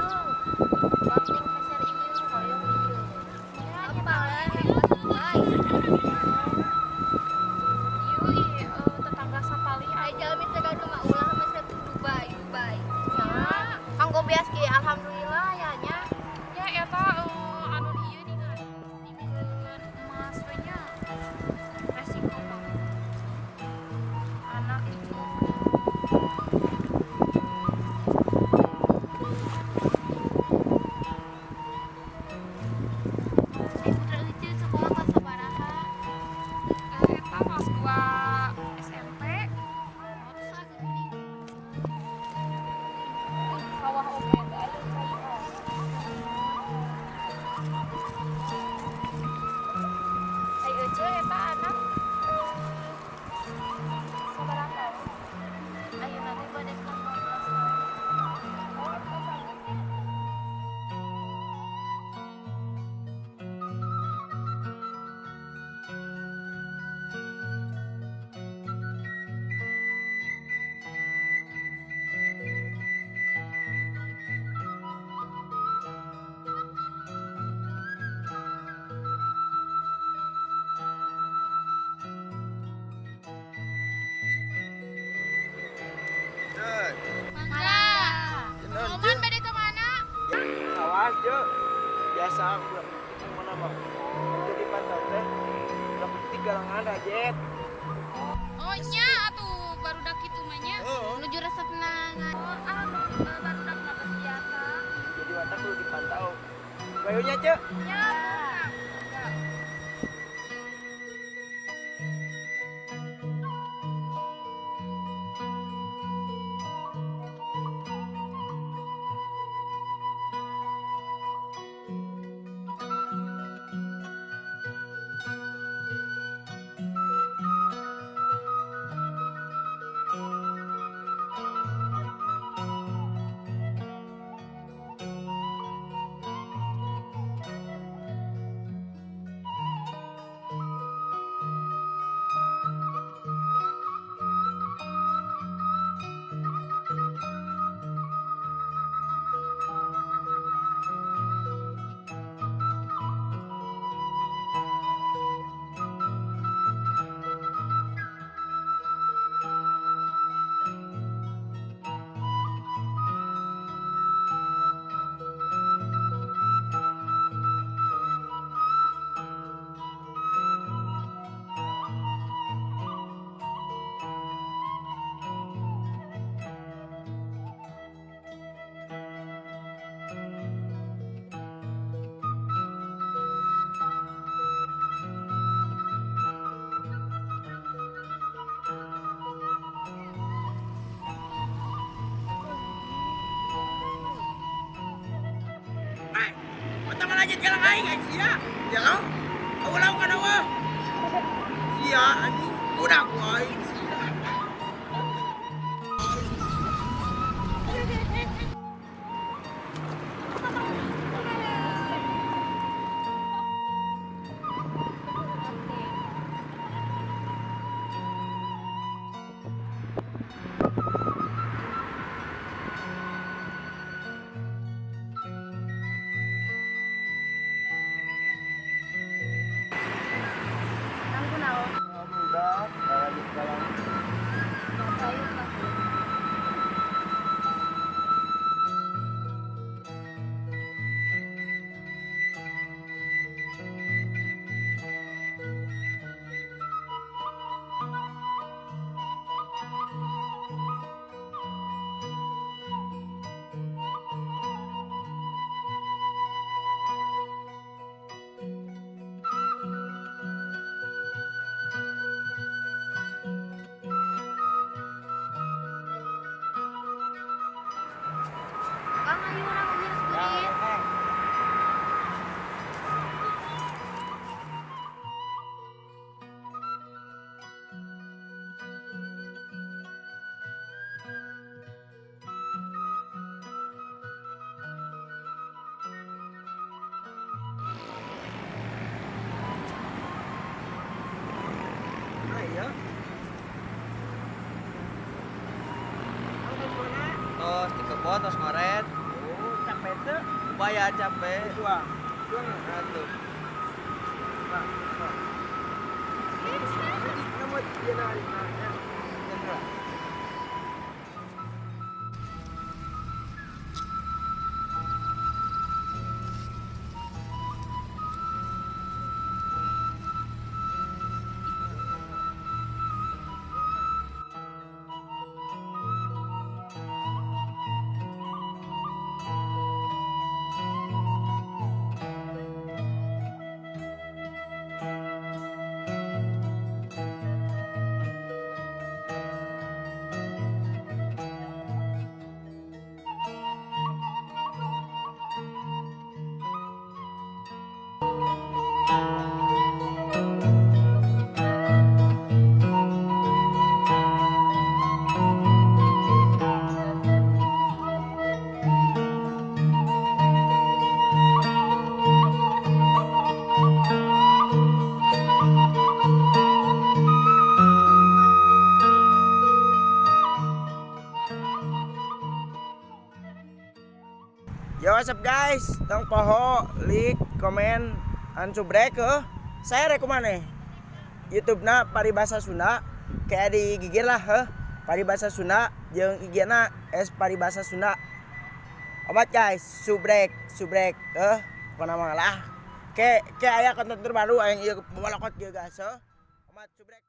Batur meser ieu hoyong ieu. Apa Ieu tetangga sapalih ai jalmi teh gaduh mah ulah meser Dubai, Dubai. Ya, kanggo beas ge alhamdulillah ya nya. Ya eta anu ieu nih dikeun emas we nya. Resiko banget. Anak itu Ai putra euceut sekolah kelas sabaraha? Eta kelas 2 SMP. Oh, terus ageung Sawah oge da aya cai. Ai euceut eta anak sabaraha tahun? Ayeuna teh bade ka 15 tahun. Oh, tos ageung nya. Mangga. Oman bade ka mana? Awas, Cuk. Biasa ulah mana mah. Jadi pantau teh. Ulah penting galangan rajet. Oh nya atuh barudak kitu mah nya. Menuju resepna. Oh, ah barudak mah geus biasa. Jadi watak kudu dipantau. Bayunya, Cuk. Nya. Lanjut galang aing aing sia. Ya lo. Eueuh kana eueuh. Sia anjing budak aing sia. Udah, lanjut galang. Kang ayo urang miras burit. Nah, iya. Tos di kebon, tos ngoret. Oh, capek. Upaya capek. Tuang. Tuang. Atuh. Nah, nah. Nomor dia narik nah. Yo, what's up guys? Tong poho, like, comment, and subrek heuh. Saya rek kumaha YouTube na Paribasa Sunda, kayak digigir lah heuh. Paribasa Sunda jeung IG na S Paribasa Sunda. Obat guys, subrek, subrek heuh. Pokona mah lah. Ke aya konten terbaru aing ieu balokot ieu guys heuh. Omat subrek.